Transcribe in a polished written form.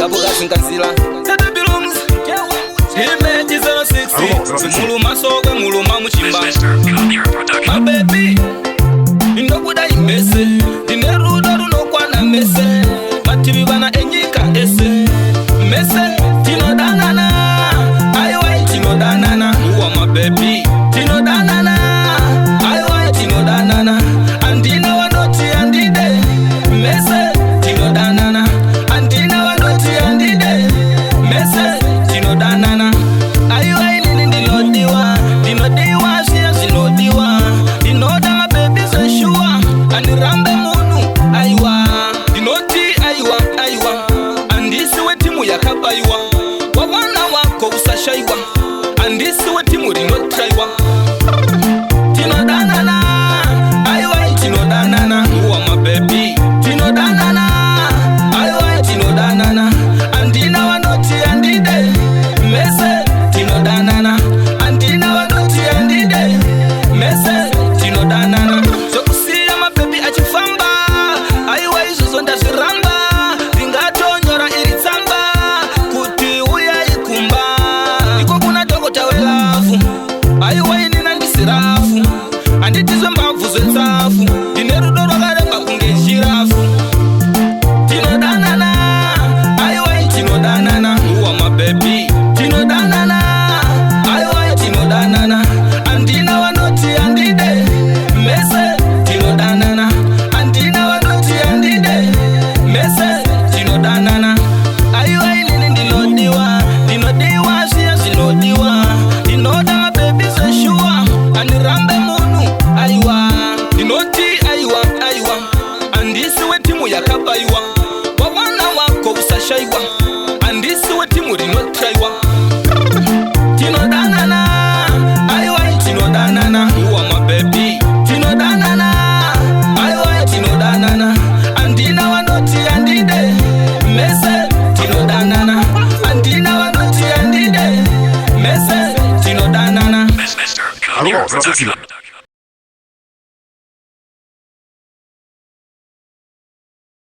Kabukasinkanzila That belongs Image 06 Muluma sokwe muluma muchimba Mr. Copier Production. Mabebi Ndokuda imese Ndine rudo runokwana mese Mativi vana enyika ese Mese tinodanana Aiwa tinodanana Uwa mabebi Tinodanana Aiwa tinodanana Andina wanoti andide Mese tinodanana Andina wanoti andide Mese tinodanana Aiwa inini ndinodiwa Ndinodiwa zviya zvinodiwa Ndinoda mabebi zveshuwa Andirambe munhu aiwa Ndinoti aiwa aiwa Andisi wetimu yakabaiwa Wawana wako usashaiwa Andisi wetimu rinotraiwa Tinodanana aiwa tinodanana Uwa mabebi Tinodanana aiwa tinodanana Andina wanoti andide Mese tinodanana Andina wanoti andide Mese tinodanana Zvokusiya mabebi achifamba Aiwa izvozvo ndazviramba Ndingatonyora iri tsamba Kuti uyai kumba Iko kuna dhokota welove Aiwa inini ndisi rafu Handitizwe mbabvu zvetsafu Ndine rudo rwakareba kunge jirafu Tinodanana Aiwa tinodanana Uwa mabebi Tinodanana Aiwa tinodanana Andina wanoti andide Mese tinodanana Andina wanoti andide Mese tinodanana Aiwa inini ndinodiwa Ndinodiwa zviya zvinodiwa Ndinoda mabebi zveshuwa Andirambe munhu aiwa Ndinoti aiwa aiwa Andisi wetimu yakabaiwa Wawana wako usashaiwa Andisi wetimu rinotraiwa Tinodanana Aiwa tinodanana Uwa mabebi Tinodanana Aiwa tinodanana Andina wanoti andide Mese tinodanana Andina wanoti andide Mese tinodanana Mr. Copier Production.